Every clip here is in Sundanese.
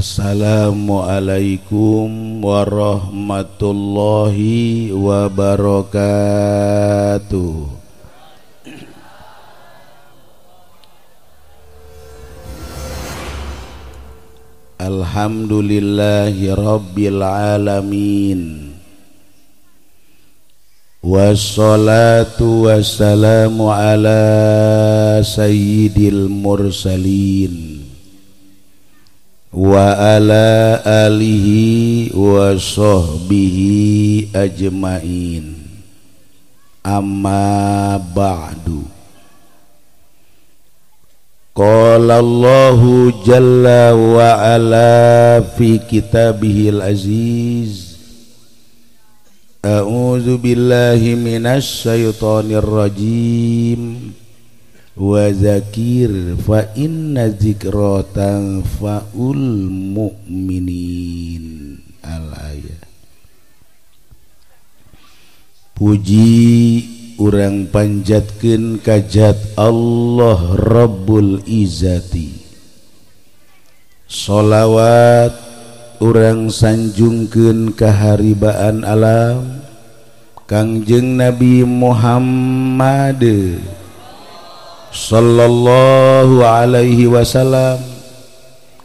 Assalamualaikum warahmatullahi wabarakatuh. Alhamdulillahi rabbil alamin. Wassalatu wassalamu ala sayyidil mursalin wa ala alihi wa sahbihi ajmain. Amma ba'du. Qala Allahu jalla wa ala fi kitabihil aziz. A'udzu billahi minasy syaithanir rajim. Wa zakir fa inna zikra tanfa'ul mu'minin. Al-ayat. Puji urang panjatkeun kajat Allah Rabbul Izzati. Sholawat urang sanjungkeun kaharibaan alam Kangjeng Nabi Muhammad sallallahu alaihi wasallam,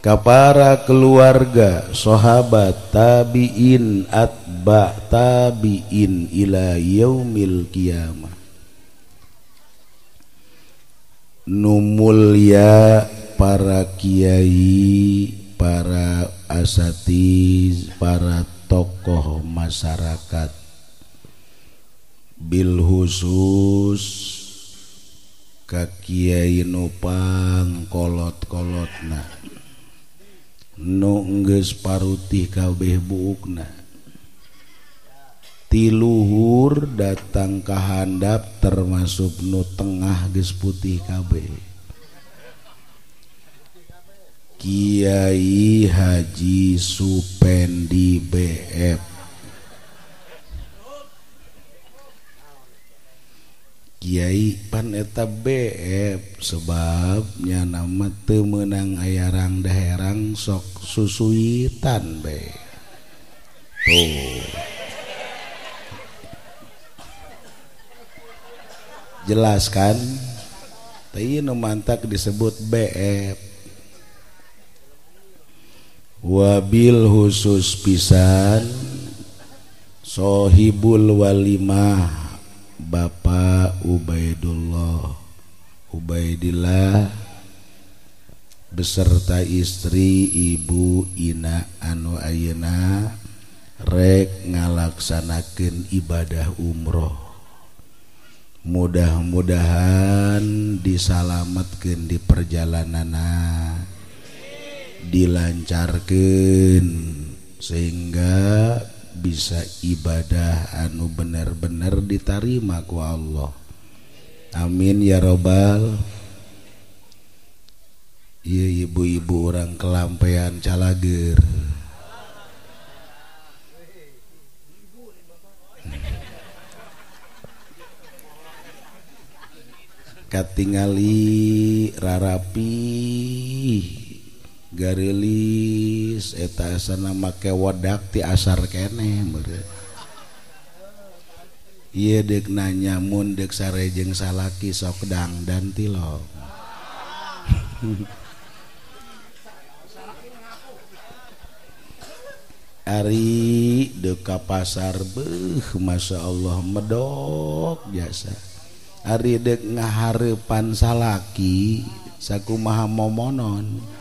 ka para keluarga, sahabat, tabiin, atba tabiin ila yaumil qiyamah. Nu mulya para kiai, para asatiz, para tokoh masyarakat, bil khusus ka kiai nupang kolot-kolotna nu geus parutih kabeh buukna, ti luhur datang ka handap termasuk nu tengah geus putih kabeh. Kiai Haji Supendi BF, Kiai pan eta BF sebabnya nama teu meunang ayarang daherang sok susuitan be. Tuh. Jelas kan? Teu nu mantak disebut BF. Wabil khusus pisan sohibul walimah Bapak Ubaidullah Ubaidillah beserta istri Ibu Ina anu ayeuna rek ngalaksanakeun ibadah umroh. Mudah-mudahan disalametkeun di perjalananna, dilancarkeun sehingga bisa ibadah anu bener-bener ditarima ku Allah. Amin ya robbal. Ieu ibu-ibu orang kelampean calager. Katingali rarapi garelis eta asana make wedak ti asar keneh meureun. Ieu deuk nanya mun deuk sarejeng salaki sok dangdan tilok. Ari deuk ka pasar beuh masyaallah medok jasa. Ari deuk ngahareupan salaki sakumaha momonon.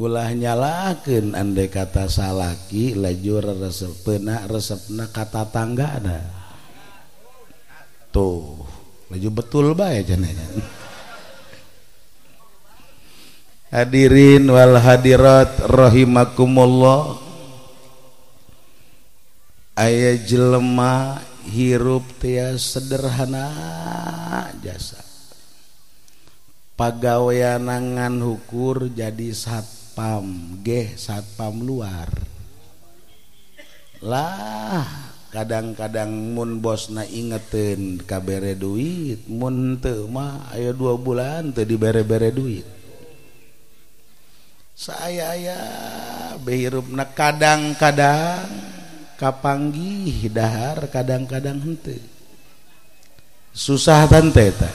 Ulah nyalakeun andai kata salaki lajur resepna resepna kata tanggana. Tuh, laju betul bae cenah. Hadirin wal hadirat rahimakumullah. Aya jelema hirup teh sederhana jasa. Pagaweanangan hukur jadi satpam geh satpam luar lah. Kadang-kadang mun bosna ingetin kabere duit, mun teu mah aya 2 bulan teu dibere-bere duit. Saaya-aya behirupna kadang-kadang kapanggih dahar, kadang-kadang henteu. Susah tante eta.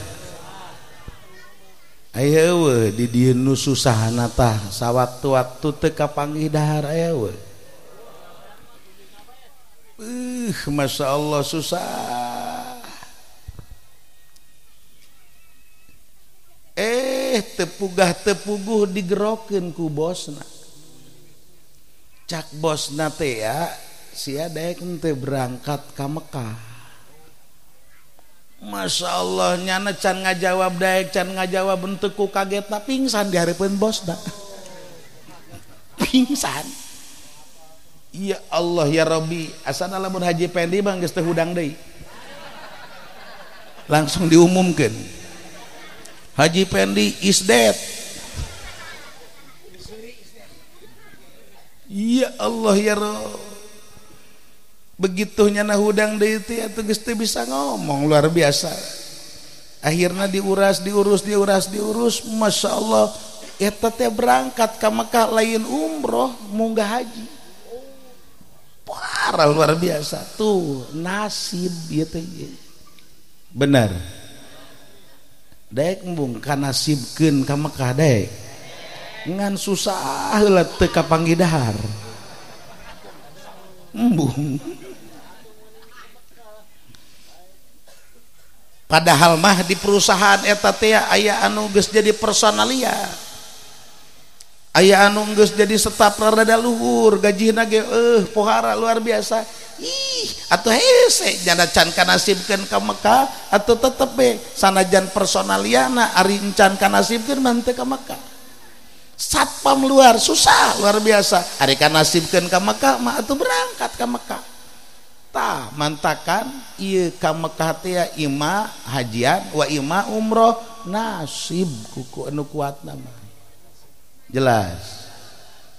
Aya eueuh di dieu nu susahna tah sawaktu-waktu teu kapanggih dahar aya eueuh. Masya Allah susah. Tepugah tepuguh digerokeun ku bosna. Cak bosna teh ya, sia daek henteu berangkat ka Mekah. Masya Allah nyana can ngajawab daek can ngajawab henteu ku kagetna pingsan di hareupeun bosna. Pingsan. Ya Allah ya Rabbi, asana lamun Haji Pendi mah geus teu hudang deui. Langsung diumumkeun. Haji Pendi is dead. Ya Allah ya Rabb. Begitu nyana hudang deui teh atuh geus teu bisa ngomong, luar biasa. Akhirna diuras, diurus, diuras, diurus, Masya Allah eta teh berangkat ka Mekah lain umroh munggah haji. Parah luar biasa tuh nasib ieu teh. Bener. Daek embung kanasibkeun ka Mekah daek. Ngan susah heula teu kapanggih dahar. Embung. Padahal mah di perusahaan eta teh aya anu geus jadi personalia. Aya anu geus jadi staf rada luhur, gajihna ge pohara luar biasa. Ih, atuh hese jana can kanasibkeun ka Mekah atuh tetep be sanajan personaliana ari encan kanasibkeun mah teu ka Mekah. Satpam luar susah luar biasa, ari kanasibkeun ka Mekah mah atuh berangkat ka Mekah. Tah mantakan ieu ka Mekah teh ima hajian wa ima umroh, nasib kuku anu kuatna mah. Jelas.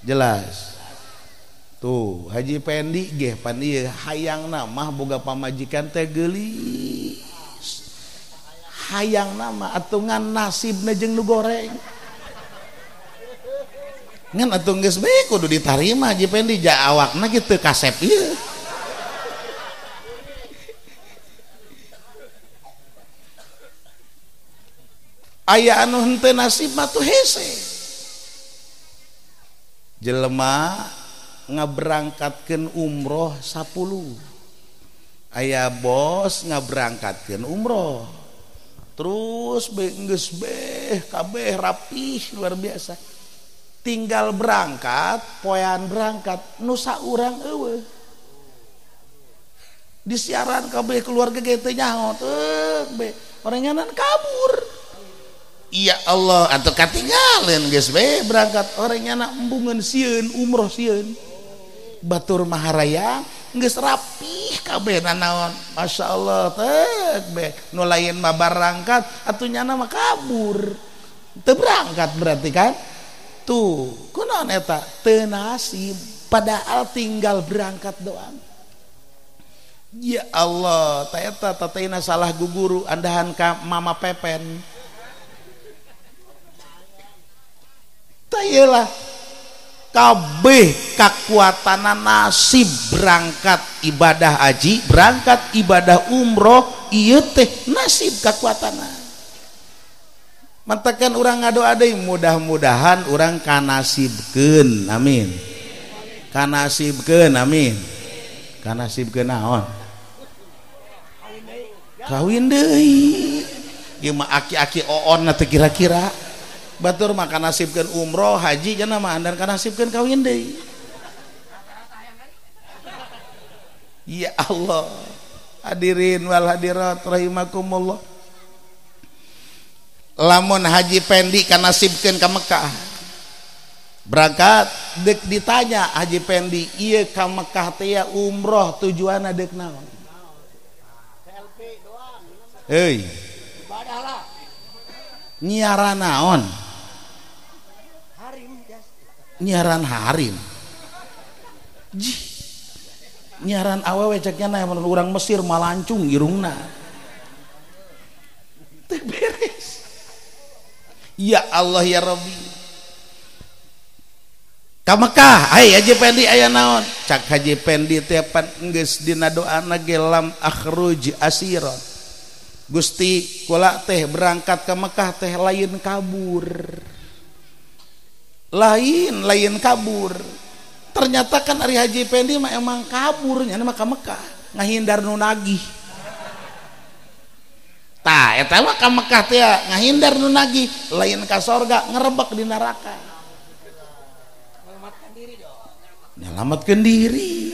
Jelas. Tuh Haji Pendi geh pan ieu hayangna mah boga pamajikan teh geulis. Hayangna mah atuh ngan nasibna jeung nu goreng. Ngan atuh geus bae kudu ditarima Haji Pendi ja awakna kitu kasep ieu. Aya anu henteu nasib mah tuh hese. Jelema ngaberangkatkeun umroh 10. Aya bos ngaberangkatkeun umroh. Terus be geus beh kabeh rapih luar biasa. Tinggal berangkat, poean berangkat, nu saurang eueuh. Disiaran kabeh keluarga ge teu nyaho teu be. Oranganan kabur. Ya Allah atuh katinggalin geus be berangkat orangnya embungeun sieun umroh sieun. Batur maharaya geus rapih kabeh nanaon. Masya Allah teh be nu lain mah barangkat atuh nyana mah kabur. Teu berangkat berarti kan? Tuh, kunaon eta? Teu nasib padahal tinggal berangkat doang. Ya Allah, ta eta tatena salah guguru andahan ka Mama Pepen. Tayelah kabeh kakuatana nasib berangkat ibadah haji, berangkat ibadah umroh, ieu teh nasib kakuatana. Mantakan urang ngadoa deui mudah-mudahan urang kanasibkeun, amin. Kanasibkeun, amin. Kanasibkeun naon? Kawin deui. Ieu mah aki-aki oon teh kira-kira. Batur mah kanasibkeun umroh haji cenah mah andan kanasibkeun kawin deui. Ya Allah. Hadirin wal hadirat rahimakumullah. Lamun Haji Pendi kanasibkeun ka Mekah. Berangkat deuk ditanya Haji Pendi, ieu ka Mekah teh umroh tujuanna deuk naon? Heuy. Nyiaran naon? Nyiaran harim. Jih. Nyiaran awewe cek nya mun urang Mesir malancung irungna. Teu beres. Ya Allah ya Rabbi. Ka Mekah, ai Haji Pendi aya naon? Cak Haji Pendi teh pan geus dina doana ge lam akhruj asiron. Gusti kula teh berangkat ke Mekah teh lain kabur. Lain kabur. Ternyata kan ari Haji Pendi mah emang kabur nya mah ka Mekah, ngahindar nu nagih. Tah eta mah ka Mekah teh ngahindar nu nagih, lain ka sorga ngerebek di neraka. Nyelamatkan diri.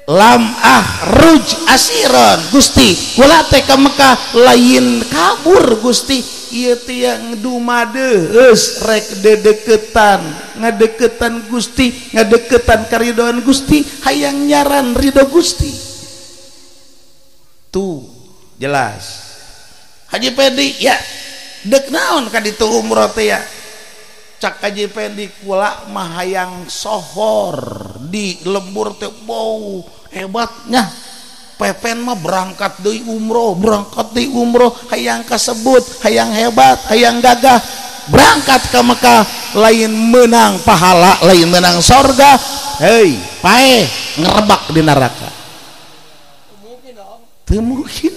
Lam ahruj asiron Gusti kula teh ka Mekah lain kabur Gusti, ieu teh yang dumadeus rek dedeketan ngadeketan Gusti, ngadeketan karidoan Gusti, hayang nyaran ridho Gusti. Tuh jelas Haji Pendi ya dek naon ka ditu umroh teh ya. Cak Haji Pendi kula mah hayang sohor di lembur teh bau hebatnya pepen mah berangkat deui umroh, berangkat deui umroh, hayang kasebut, hayang hebat, hayang gagah, berangkat ke Mekah lain menang pahala, lain menang sorga, hei paeh ngerebak di neraka. Teu mungkin.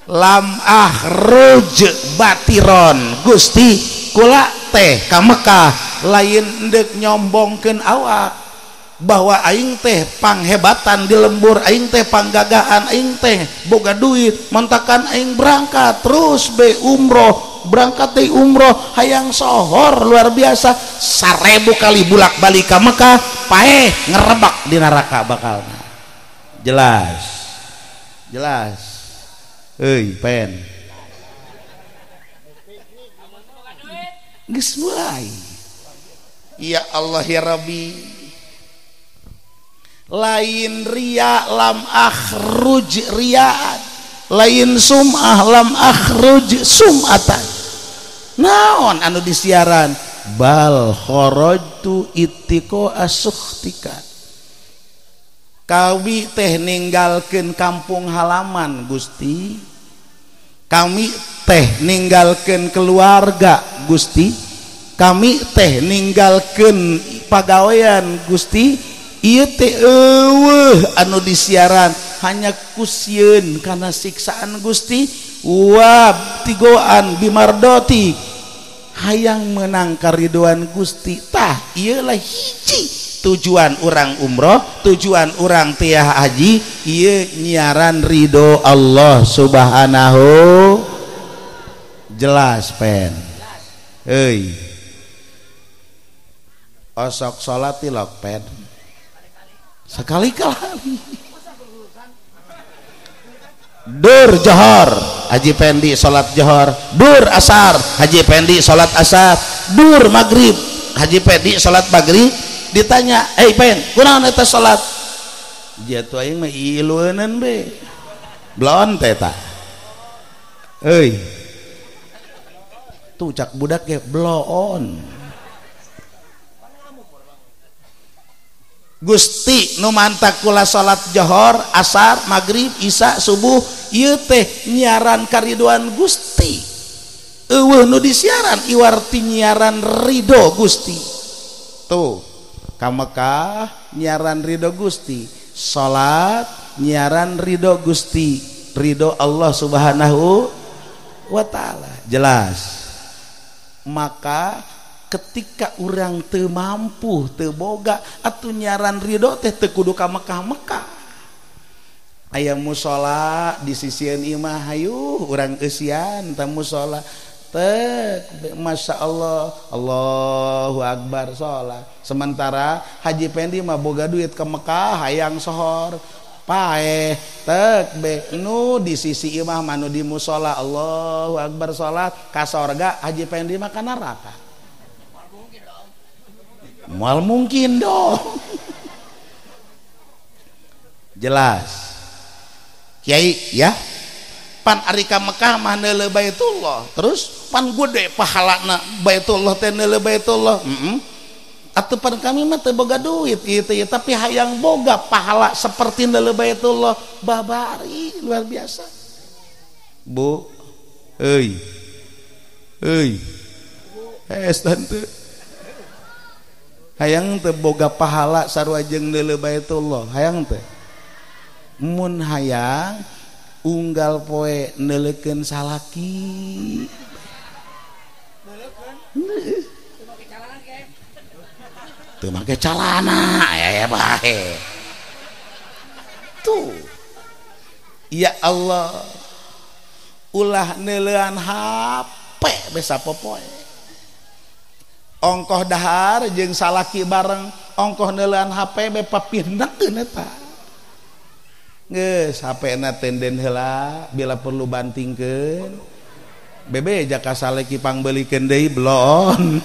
Lam ahruj batiron Gusti kula teh ka Mekah lain ndek nyombongkeun awak bahwa aing teh panghebatan di lembur, aing teh panggagahan, aing teh boga duit, montakan aing berangkat terus be umroh, berangkat deui umroh, hayang sohor luar biasa, 1000 kali bulak-balik ka Mekah paeh ngerebak di neraka bakalna. Jelas. Jelas. Euy, pen. Geus mulai. Ya Allah ya Rabbi. Lain ria lam akhruj riaan, lain sum'ah lam akhruj sum'atan. Naon anu disiaran? Bal kharajtu ittiqa asukhtika. Kami teh ninggalkeun kampung halaman Gusti. Kami teh ninggalkeun keluarga Gusti. Kami teh ninggalkeun pagawean Gusti. Ieu teh eueuh anu disiaran hanya kusieun kana siksaan Gusti wa tigoan bimardoti, hayang menang karidoan Gusti. Tah ieu lah hiji tujuan urang umroh, tujuan urang tiah haji, ieu nyiaran ridho Allah Subhanahu. Jelas pen. Euy. Osok salat tilok pen. Sekali-kali. Dur johor Haji Pendi salat johor, dur asar Haji Pendi salat asar, dur maghrib Haji Pendi salat maghrib. Ditanya, "Hei Pen, kunaon eta salat?" Jatuh aing mah ilueuneun be. Blon teh ta. Euy. Tuh cak budak ge bloon. Gusti nu mantak kula salat johor, asar, maghrib, isya, subuh, ieu teh nyiaran karidoan Gusti. Eueuh nu disiaran iwarti nyiaran ridho Gusti. Tuh, ka Mekah nyiaran ridho Gusti, salat nyiaran ridho Gusti, ridho Allah Subhanahu wa taala. Jelas. Maka ketika urang teu mampu, teu boga atuh nyiaran ridho teh teu kudu ka Mekah-Mekah. Aya musala di sisieun imah hayu urang eusian ta musala. Tek Masya Allah, Allahu Akbar salat. Sementara Haji Pendi mah boga duit ke Mekah hayang sohor paeh tek be nu di sisi imah mah nu di musala Allahu Akbar salat ka sorga, Haji Pendi mah ka neraka. Moal mungkin dong. Jelas Kiai ya, pan ari ka Mekah mah neuleuh Baitullah, terus pan gede pahalana Baitullah teh neuleuh Baitullah. Atuh pan kami mah teu boga duit ieu teh, tapi hayang boga pahala seperti neuleuh Baitullah, babari luar biasa. Bu, euy. Euy. Es tante. Hayang teu boga pahala sarua jeung neuleu Baitullah, hayang teu? Mun hayang unggal poe neuleukeun salaki. Neuleukeun? Teu make calana, aya bae. Tuh. Ya Allah. Ulah neuleuan HP besa popoe. Ongkoh dahar jeung salaki bareng ongkoh neuleuan HP be papindekeun eta. Geus HP-na tenden heula bila perlu bantingkeun. Bebe jaka salaki pangbeulikeun deui belon.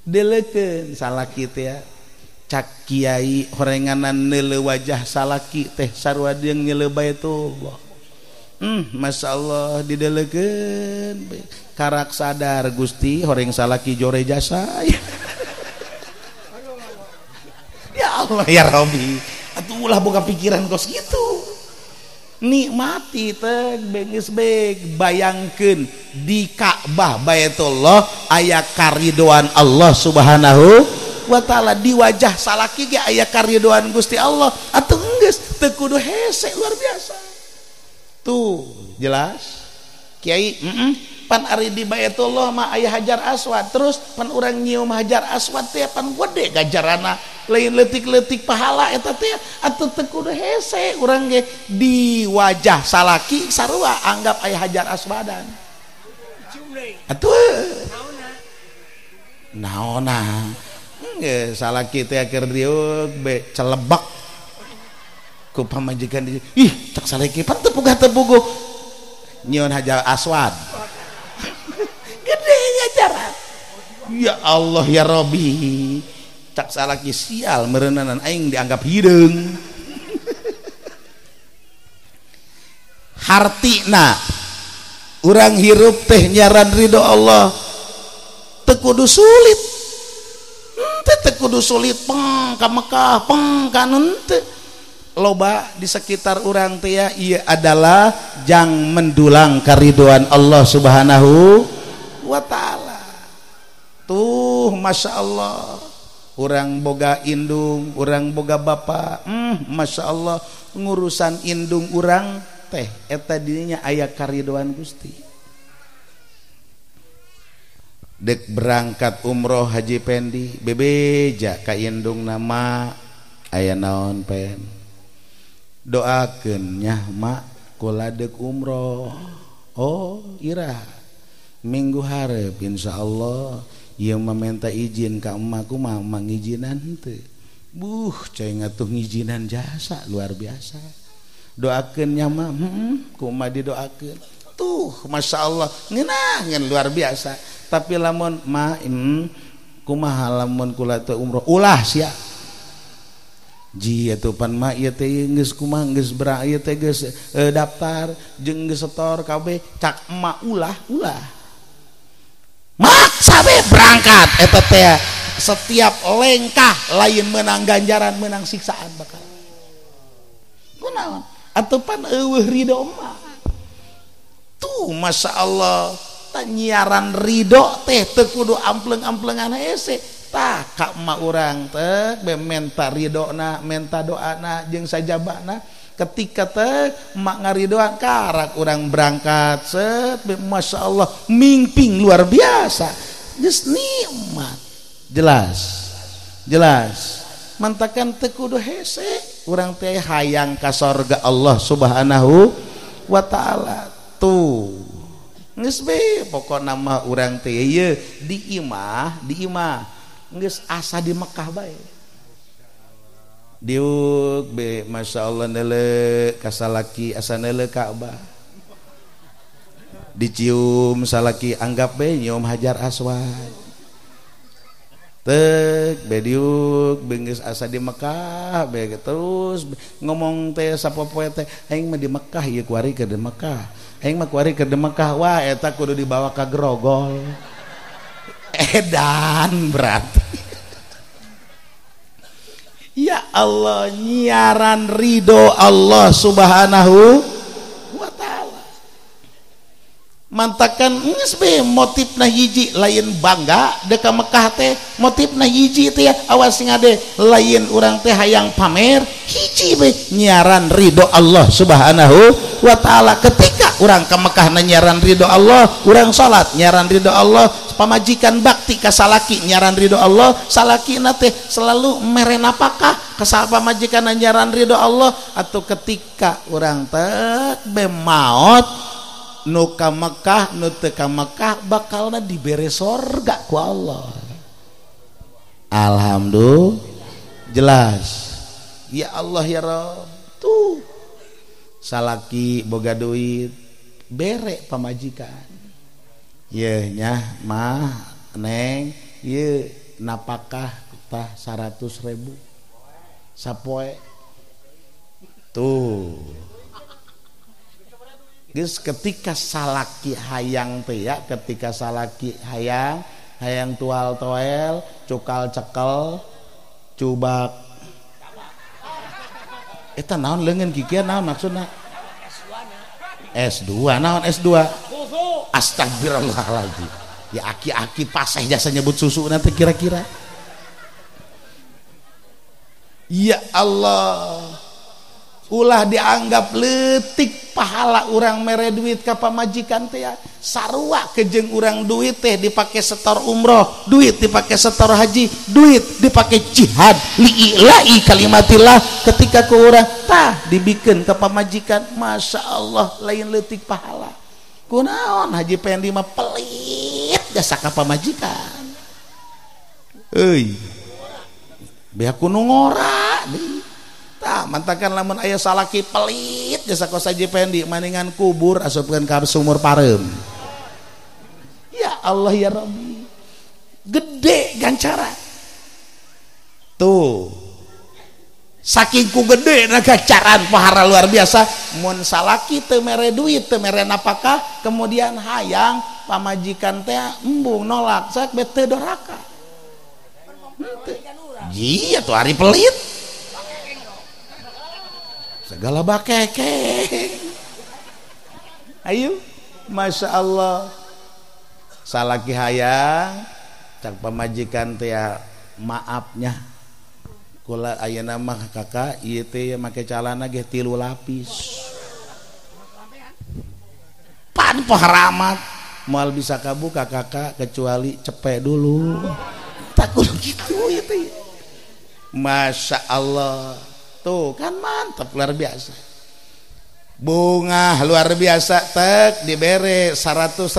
Deleukeun salaki teh cak kiai horenganan neuleu wajah salaki teh sarua jeung neuleu Baitullah. Masya Allah dideleukeun karak sadar Gusti horeng salaki jore jasa. Ya Allah ya Rabbi, atuh ulah boga pikiran kos kitu. Nikmati teh geus bae bayangkeun di Ka'bah Baitullah aya karidoan Allah Subhanahu wa taala, di wajah salaki ge aya karidoan Gusti Allah. Atuh geus teu kudu hese luar biasa. Tuh jelas kiai, pan ari di Baitullah mah aya Hajar Aswad, terus pan urang nyium Hajar Aswad teh pan gede gajarana, lain leutik-leutik pahala eta teh. Atuh teu kudu hese urang ge di wajah salaki sarua anggap aya Hajar Aswadan. Atuh naona geus salaki teh keur diuk be celebak ku pamajikan di, ih cak salaki pan teu puguh teu puguh nyiun Hajar Aswad. Gede ngajaran. Ya Allah ya Rabbi, cak salaki sial meureunanan aing dianggap hideung. Hartina urang hirup teh nyaran ridho Allah teu kudu sulit. Teu kudu sulit peng ka Mekah peng ka henteu. Loba di sekitar urang teh ya, ieu adalah jang mendulang karidoan Allah Subhanahu wa taala. Tuh Masya Allah, urang boga indung, urang boga bapa, Masya Allah ngurusan indung urang teh eta dirinya aya karidoan Gusti. Dek berangkat umroh Haji Pendi bebeja ka indung nama aya naon pen, doakeun nyah mak kula deuk umroh. Oh ira minggu hareup insyaallah ieu mah minta izin ka emak kumaha mangijinan henteu. Buh cai ngatuh ngijinan jasa luar biasa. Doakeun nyah mah kumaha didoakeun. Tuh Masya Allah ngeunah ngan luar biasa. Tapi lamun ma kumaha lamun kula teu umroh ulah sia. Ji atuh pan ma ieu teh geus kumaha geus bera ieu teh geus daftar jeung geus setor kabeh cak emak ulah ulah. Maksa be berangkat eta teh setiap lengkah lain menang ganjaran menang siksaan bakal. Kunaon? Atuh pan eueuh ridho emak. Tuh Masya Allah nyiaran ridho teh teu kudu ampleng-amplengan hese. Tah ka emak urang teh be menta ridona, menta doana jeung sajabana. Ketika teh emak ngaridoan karak urang berangkat set be Masya Allah mingping luar biasa. Geus nikmat. Jelas. Jelas. Mantakan teu kudu hese urang teh hayang ka sorga Allah Subhanahu wa taala. Tuh. Geus be pokona mah urang teh ieu di imah, di imah geus asa di Mekah bae. Diuk be Masya Allah neuleu ka salaki asa neuleu Ka'bah. Dicium salaki anggap be nyium Hajar Aswad. Tek be diuk be geus asa di Mekah be terus ngomong teh sapopoe teh aing mah di Mekah ieu kuari keur di Mekah. Aing mah kuari keur di Mekah wah eta kudu dibawa ka Grogol. Edan berarti. Ya Allah nyiaran ridho Allah Subhanahu wa taala. Mantakan geus be motifna hiji lain bangga deuk ka Mekah teh, motifna hiji teh awas ngade lain urang teh hayang pamer, hiji be nyiaran ridho Allah Subhanahu wa taala. Ketika urang ka Mekah nyiaran ridho Allah, urang salat nyiaran ridho Allah, pamajikan bakti ka salaki nyiaran ridho Allah, salakina teh selalu mere napakah ka pamajikan nyiaran ridho Allah. Atau ketika urang teh be maot nu ka Mekah nu teu ka Mekah bakalna dibere sorga ku Allah. Alhamdulillah jelas. Ya Allah ya Rabb. Tuh salaki boga duit bere pamajikan. Ye nyah mah neng ye napakah tah 100.000 sapoe. Tuh geus ketika salaki hayang teh ya, ketika salaki hayang hayang tual toel cukal cekel cubak eta naon leungeun kikieu naon maksudna S2 naon S2 astagfirullahaladzim ya aki-aki paseh jasa nyebut susu nanti kira-kira. Ya Allah, ulah dianggap leutik pahala urang mere duit ka pamajikan teh ya. Sarua kejeng urang duit teh dipake setor umroh, duit dipake setor haji, duit dipake jihad li'ila'i kalimatillah. Ketika ku urang tah dibikeun ka pamajikan, masya Allah lain leutik pahala. Kunaon Haji Pendi mah pelit jasa ka pamajikan. Euy, beak ku nu ngora deui. Tah mantakan lamun aya salaki pelit jasa kos Haji Pendi maningan kubur asupkeun ka sumur pareum. Ya Allah ya Rabbi, gede gancaran tuh. Saking ku gede na gancaran pahala luar biasa. Mun salaki teu mere duit teu mere napakah, kemudian hayang pamajikan teh embung nolak sak be teu doraka. Iya tuh hari pelit segala bakekeng. Ayo masya Allah, salaki hayang cak pamajikan teh maafnya kula ayeuna mah kakak ieu teh make calana ge 3 lapis pan poharamat moal bisa kabuka kakak kecuali cepek dulu takut gitu ieu teh. Masya Allah tuh kan mantap luar biasa. Bunga luar biasa tek dibere 100.000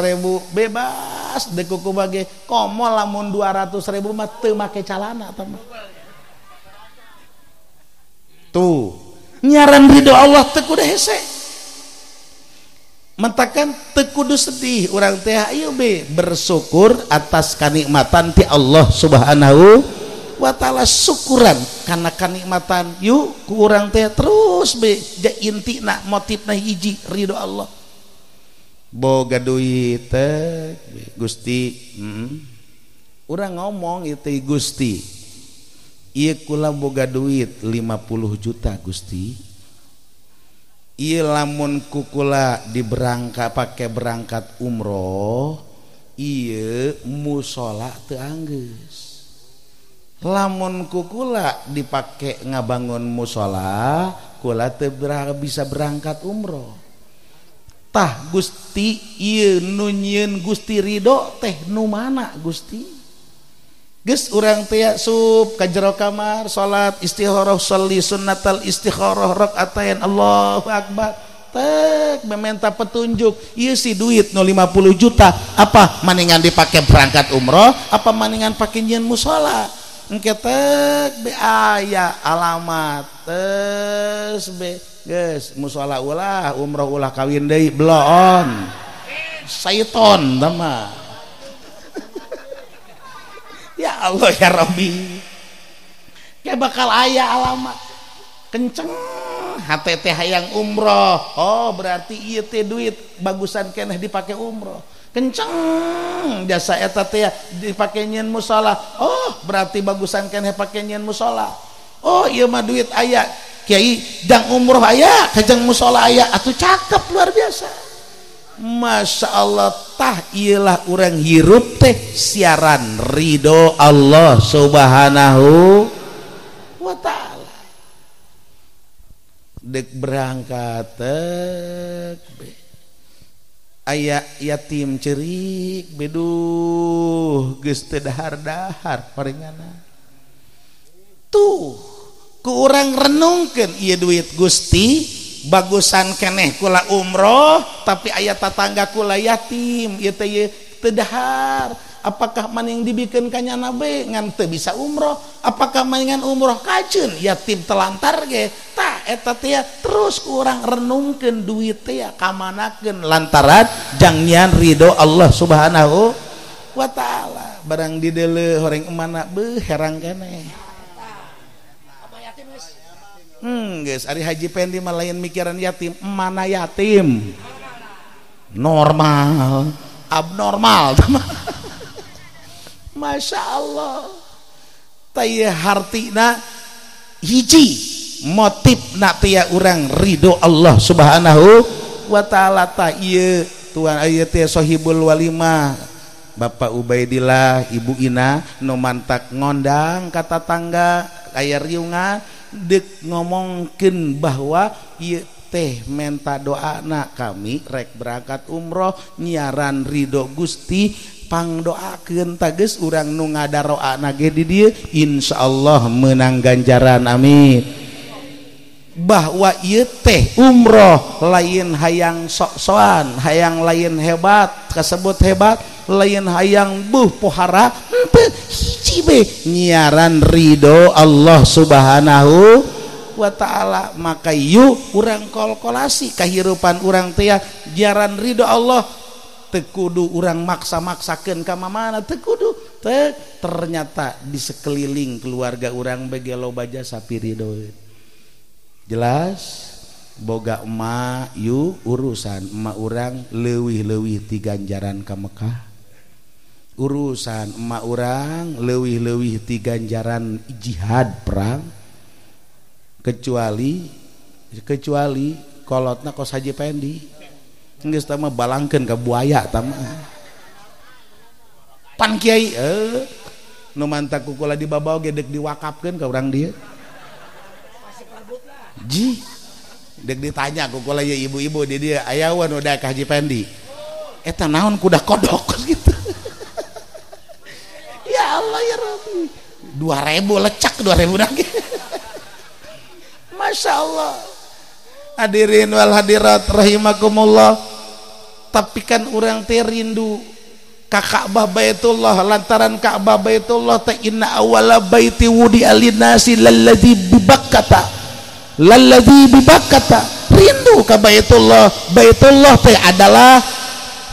bebas dekuku bage komo lamun 200.000 mah teu make calana tah mah. Tuh nyaran ridho Allah teu kudu hese. Mentakan teu kudu sedih urang teh ayo be bersyukur atas kanikmatan ti Allah Subhanahu wa ta'ala. Syukuran karena kanikmatan yuk ku urang teh terus be ja intina motifna hiji ridho Allah. Boga duit teh Gusti, urang ngomong ieu Gusti, ieu kula boga duit 50 juta Gusti, ieu lamun ku kula diberangkat pake berangkat umroh ieu musola teu anggeus. Lamun kukula dipake ngabangun musola kula teu bisa berangkat umroh. Tah Gusti ieu nu nyieun Gusti ridho teh nu mana Gusti? Geus urang teh sup ka jero kamar salat istikharah sholli sunnatal istikharah rakaatain Allahu akbar. Tek meminta petunjuk ieu si duit nu 50 juta apa maningan dipake berangkat umroh apa maningan pake nyieun musola? Engke tek be aya alamat tes be geus musola ulah umroh ulah kawin deui bloon saiton tah mah. Ya Allah ya Rabbi, kayak bakal aya alamat kenceng hate teh hayang umroh, oh berarti ieu teh duit bagusan keneh dipake umroh. Kenceng jasa eta teh dipake nyieun musola, oh berarti bagusan keneh pake nyieun musola. Oh ieu mah duit aya kiai jang umroh aya kajang musola aya atuh cakep luar biasa. Masya Allah tah iyalah urang hirup teh siaran ridho Allah Subhanahu wa ta'ala. Dek berangkat tek aya yatim cerik beduh geus teu dahar-dahar paringana. Tuh ku urang renungkeun ieu duit Gusti bagusan keneh kula umroh tapi aya tatangga kula yatim ieu teh ieu teu dahar. Apakah maning dibikeun ka nyana be ngan teu bisa umroh? Apakah maningan umroh kaceun yatim telantar ge? Tah eta teh terus ku urang renungkeun duit teh kamanakeun lantaran jangnian ridho Allah Subhanahu wa ta'ala. Barang dideuleu horeng emana beuh herang keneh. Geus ari Haji Pendi mah lain mikiran yatim, mana yatim? Normal, abnormal. Masya Allah. Taya hartina hiji motif na teh urang ridho Allah Subhanahu wa ta'ala. Ta ieu tuan ieu teh sohibul walimah Bapak Ubaidillah, Ibu Ina nu mantak ngondang ka tatangga aya riungan dek ngomongkeun bahwa ieu teh menta doana kami rek berangkat umroh nyiaran ridho Gusti pangdoakeun tageus urang nu ngadaroana ge di dieu insyaallah menang ganjaran amin. Bahwa ieu teh umroh lain hayang sok-sokan, hayang lain hebat kasebut hebat, lain hayang buh pohara henteu, hiji be nyiaran ridho Allah Subhanahu wa ta'ala. Maka yuk urang kolkolasi kahirupan urang teh nyiaran ridho Allah. Teu kudu urang maksa-maksakeun ka mamana, teu kudu teu. Ternyata di sekeliling keluarga urang bege loba jasa piridoeun. Jelas boga emak yuk urusan emak urang leuwih-leuwih ti ganjaran ka Mekah, urusan emak urang leuwih-leuwih ti ganjaran jihad perang, kecuali kolotna kos Haji Pendi geus tah mah balangkeun ka buaya tah mah pan kiai nu mantak ku kula dibabawa ge deuk diwakafkeun ka urang dieu. Ji dek ditanya ku kula ye ibu-ibu di dieu ayawan udah ka Haji Pendi eta naon kuda kodok gitu. Ya Allah ya Rabbi, 2000 lecak 2000 lagi. Masya Allah. Hadirin wal hadirat rahimakumullah. Tapi kan urang teh rindu ka Ka'bah Baitullah lantaran Ka'bah Baitullah teh inna awwala baiti wudi'a linnasi lalladzi bibakkata lalladzi bibakkata. Rindu ka Baitullah. Baitullah teh adalah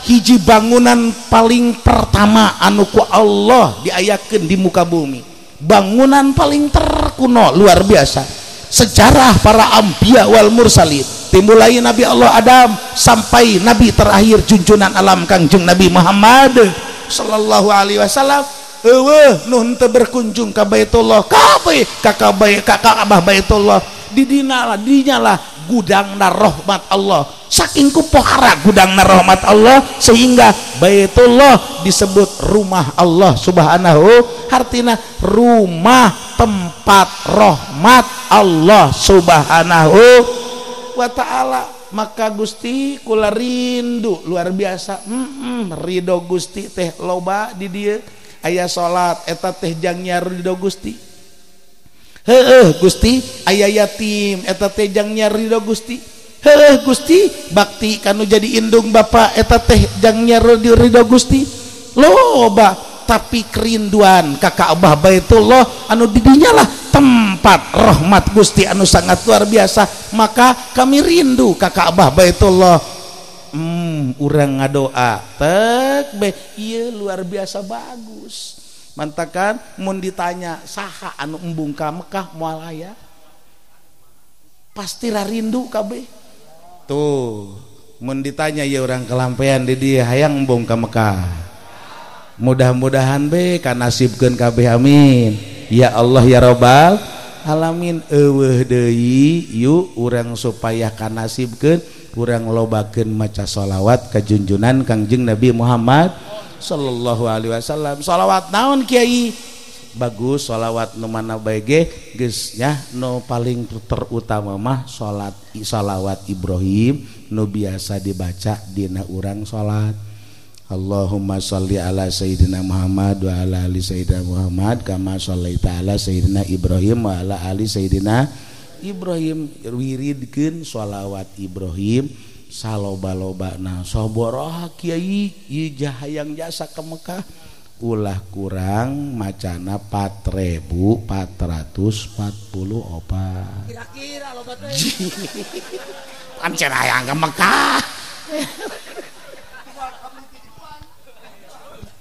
hiji bangunan paling pertama anu ku Allah diayakeun di muka bumi, bangunan paling terkuno luar biasa. Sejarah para anbiya wal mursalin dimulai Nabi Allah Adam sampai nabi terakhir junjunan alam Kangjeng Nabi Muhammad sallallahu alaihi wasallam. Eueuh nu henteu berkunjung ka Baitullah kabeh ka Ka'bah Baitullah didina lah dinya lah gudangna rahmat Allah. Saking ku pohara gudangna rahmat Allah sehingga Baitullah disebut rumah Allah Subhanahu, artina rumah tempat rahmat Allah Subhanahu wa ta'ala. Maka Gusti kula rindu luar biasa. Ridho Gusti teh loba di dieu. Aya salat eta teh jangnya ridho Gusti. Heueuh Gusti aya yatim eta teh jangnya ridho Gusti. Heueuh Gusti bakti kanu jadi indung bapa eta teh jangnya ridho Gusti. Loba tapi kerinduan ka Ka'bah Baitullah anu didinya lah tempat rahmat Gusti anu sangat luar biasa. Maka kami rindu ka Ka'bah Baitullah. Urang ngadoa tek be ieu luar biasa bagus. Mantakan mun ditanya saha anu embung ka Mekah moal aya, pasti rindu kabeh. Tuh mun ditanya ya urang kelampean di dieu hayang embung ka Mekah, mudah-mudahan be kanasibkeun kabeh amin ya Allah ya Rabbal alamin. Eueuh deui yuk urang supaya kanasibkeun urang lobakeun maca sholawat ka junjunan Kangjeng Nabi Muhammad sallallahu alaihi wasallam. Sholawat naon kiai? Bagus sholawat nu mana bae ge geus nya, nu paling terutama mah salat sholawat Ibrahim nu biasa dibaca dina urang salat. Allahumma sholli ala sayyidina Muhammad wa ala ali sayyidina Muhammad kama shallaita ala sayyidina Ibrahim wa ala ali sayyidina Ibrahim. Wiridkeun sholawat Ibrahim saloba-lobana. Sabaraha kiai ieu hayang jasa ka Mekah, ulah kurang macana 4444. Kira-kira loba teh. Pan cenah hayang ka Mekah.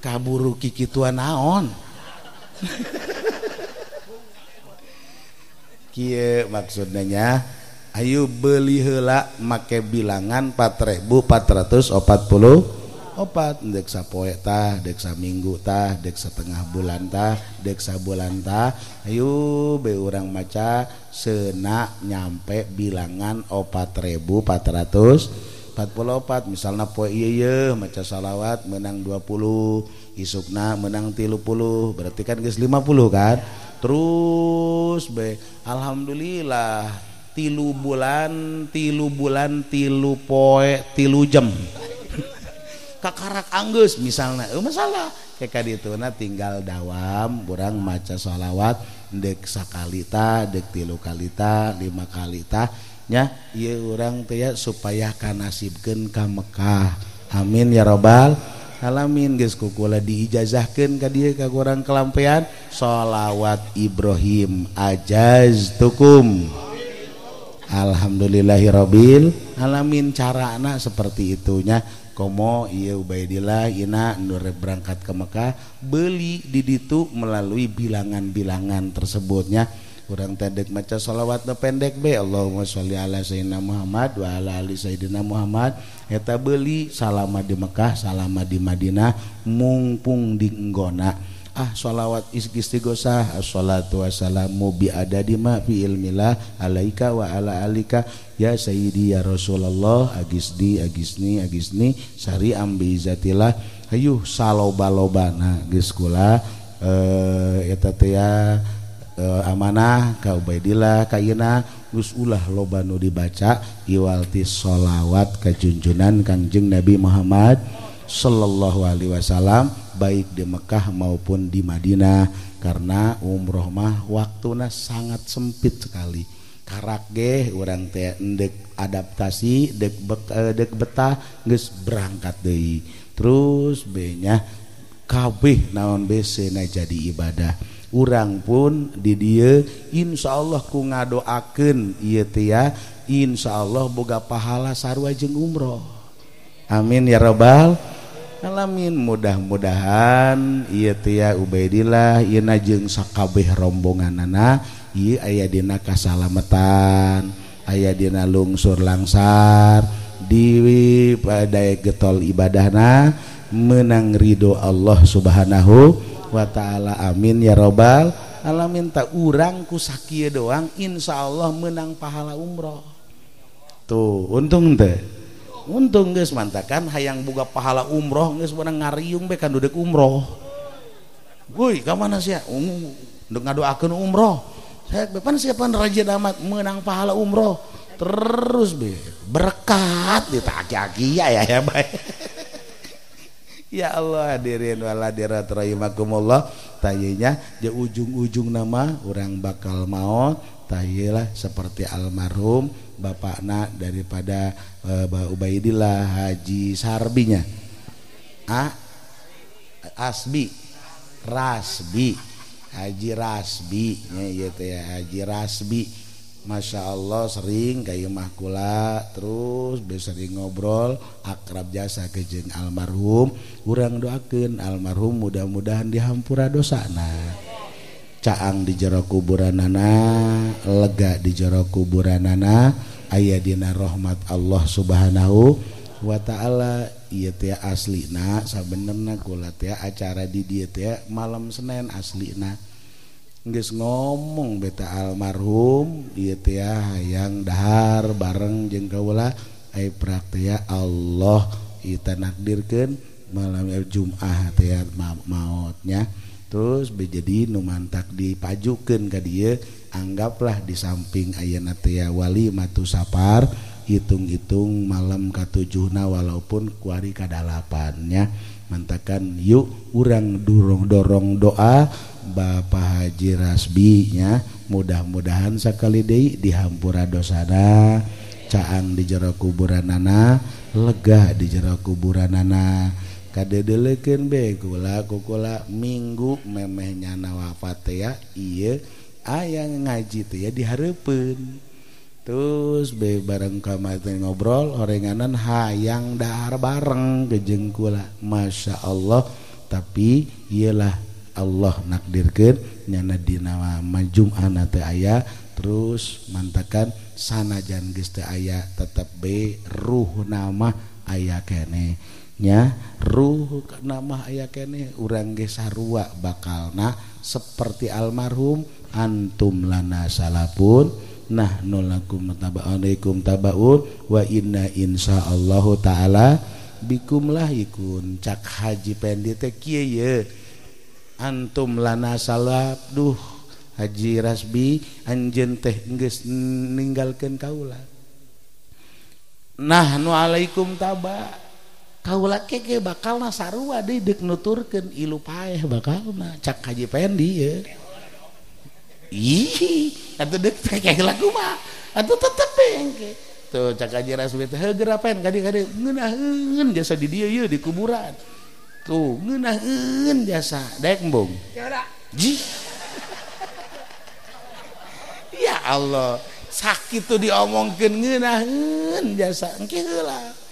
Kaburu kikituan naon. Kieu maksudna nya, ayo beli heula make bilangan 4444 dek sapoe tah, dek saminggu tah, dek setengah bulan tah, dek sabulan tah. Ayo be urang maca seuna nyampe bilangan 4444. Misalna poe ieu yeuh maca salawat menang 20, isukna menang 30, berarti kan geus 50 kan. Terus be alhamdulillah 3 bulan 3 bulan 3 poe 3 jam kakarak anggeus misalna, masalah kayak dituna tinggal dawam urang maca sholawat dek sakalita, dek 3 kalita, 5 kalita nya ieu urang teh ya supaya kanasibkeun ka Mekah. Amin ya robbal alamin. Geus ku kula diijazahkeun ka dieu ka urang kelampean sholawat Ibrahim ajaztukum. Alhamdulillahirabbil alamin. Carana seperti itunya. Komo ieu Ubaidillah ina nu berangkat ke Mekah beli di ditu melalui bilangan-bilangan tersebutnya. Urang teh deuk maca sholawat nu pendek be Allahumma sholli ala sayyidina Muhammad wa ala ali sayyidina Muhammad. Eta beli salama di Mekah, salama di Madinah, mungpung di nggona. Ah sholawat istighosah assalatu wassalamu bi adadi ma fi ilmillah alaika wa ala alika ya sayyidi ya Rasulullah agisdi agisni agisni sari ambi zatillah. Hayuh saloba-lobana geus kula eta teh ya amanah ka Ubaidillah ka Ina geus ulah loba nu dibaca iwal ti sholawat ka junjunan Kangjeng Nabi Muhammad sallallahu alaihi wasallam baik di Mekah maupun di Madinah, karena umroh mah waktuna sangat sempit sekali. Karak ge urang teh endek adaptasi dek dek betah geus berangkat deui. Terus be nya kabeh naon bese na jadi ibadah. Urang pun di dieu insyaallah ku ngadoakeun ieu teh ya, insyaallah boga pahala sarua jeung umroh. Amin ya robbal alamin. Mudah-mudahan ieu teh ya Ubaidillah ieu jeung sakabeh rombonganana ieu aya dina kasalamatan, aya dina lungsur langsar di pada getol ibadahna menang ridho Allah Subhanahu wa taala. Amin ya robbal alamin. Tak urang ku sakieu doang insyaallah menang pahala umroh. Tuh untung teh. Untung geus mantakan hayang boga pahala umroh geus menang ngariung be kan dudek umroh. Woi, ka mana sia? Ndek ngadoakeun umroh. Saya bepan siapa rajin amat menang pahala umroh. Terus be berkat ditaki-aki ya ya bae. Ya Allah hadirin wal hadirat rahimakumullah. Tayenya di ujung-ujung nama orang bakal maot tayelah seperti almarhum bapakna daripada Ubaidillah Haji Sarbinya. Asbi Rasbi Haji Rasbi nya ieu teh Haji Rasbi. Masya Allah sering kayak mah kula terus sering ngobrol akrab jasa ke jeung almarhum. Urang doakeun almarhum mudah-mudahan dihampura dosana, caang di jero kuburanana, lega di jero kuburanana, aya dina rahmat Allah Subhanahu wa taala. Ieu teh aslina sabenerna kula teh acara di dieu teh malam Senin aslina. Geus ngomong beta almarhum ieu teh hayang dahar bareng jeung kaula. Ai praktea Allah ita nakdirkeun malam Jumat teh maotnya. Terus jadi nu mantak dipajukeun ka dieu anggaplah di samping ayeuna teh wali matu sapar hitung-hitung malam katujuhna walaupun kuari kadalapannya mantakan yuk urang dorong doa Bapak Haji Rasbi nya mudah-mudahan sakali deui dihampura dosana caang di jero kuburanana lega di jero kuburanana kadedelekeun be kula kukula minggu memeh nyana wafat teh ya ieu aya ngaji teh ya dihareupeun terus be bareng kamari ngobrol orenganan hayang dahar bareng kejeng kula Masya Allah tapi iyalah Allah nakdirkeun nyana dina Jum'ana teh aya terus mantakan sanajan geus teu aya tetep be ruh nama aya keneh nya ruh nama aya keneh urang ge sarua bakalna seperti almarhum antum lana salapun nahnu lakum taba'alaikum tabaun wa inna insyaallahu ta'ala bikum lahikun cak Haji Pendi teh kieu ye antum lana salaf duh Haji Rasbi anjeun teh geus ninggalkeun kaula nahnu alaikum taba kaula keke bakalna sarua deui deuk nuturkeun ilu paeh bakalna cak Haji Pendi ye ih atuh deuk keke lagu mah atuh tetep engke tuh cak Haji Rasbi teh heuh gerapen kadi-kadi ngeunaheun jasa di dieu ye di kuburan tuh ngeunaheun jasa daek embung ji ya Allah sakit tuh diomongkeun ngeunaheun jasa engke heula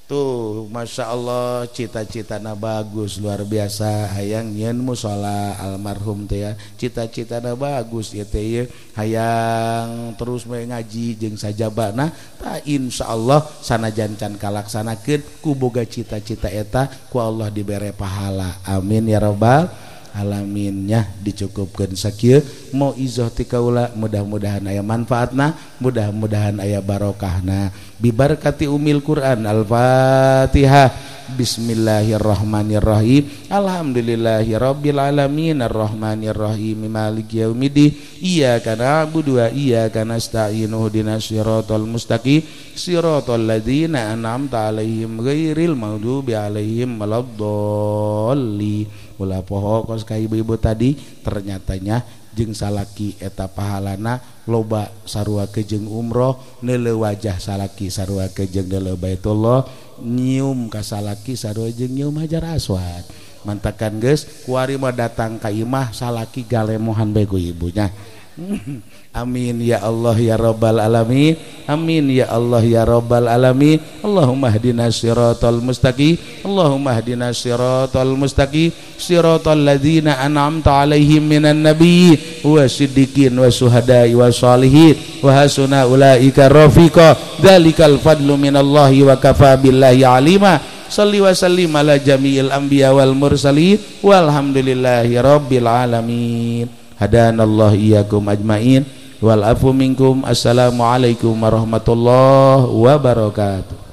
tuh Masya Allah cita-citana bagus luar biasa hayang nyeun musala almarhum teh ya cita-citana bagus ieu teh ye hayang terus we ngaji jeung sajabana ta insyaallah sanajan can kalaksanakeun ku boga cita-cita eta ku Allah dibere pahala amin ya rabbal alaminnya dicukupkeun sakieu mauizah ti kaula mudah-mudahan aya manfaatna mudah-mudahan aya barokahna bibarkati umil Quran al-Fatihah bismillahirrahmanirrahim alhamdulillahirabbil alamin arrahmanirrahim maliki yaumiddin iyyaka na'budu wa iyyaka nasta'in ihdinas siratal mustaqim siratal ladzina an'amta 'alaihim ghairil maghdubi 'alaihim waladdallin. Ulah poho kos ka ibu-ibu tadi ternyatanya jeung salaki eta pahalana loba sarua kejeng umroh neuleuh wajah salaki sarua kejeng neuleuh Baitullah nyium ka salaki sarua jeung nyium Hajar Aswad mantakan geus kuari mah datang ka imah salaki galemohan bae ku ibunya. Amin ya Allah ya rabbal alamin amin ya Allah ya rabbal alamin Allahumma ihdinas siratal mustaqim Allahumma ihdinas siratal mustaqim siratal ladzina an'amta alaihim minan nabiyyin wasiddiqin wasuhada'i wasalihin wa hasuna ulaika rafiqa dzalikal fadlu minallahi wa kafa billahi alima salli wa sallim ala jami'il anbiya wal mursalin walhamdulillahi rabbil alamin hadanallahu iyyakum ajmain wal afu minkum. Assalamualaikum warahmatullahi wabarakatuh.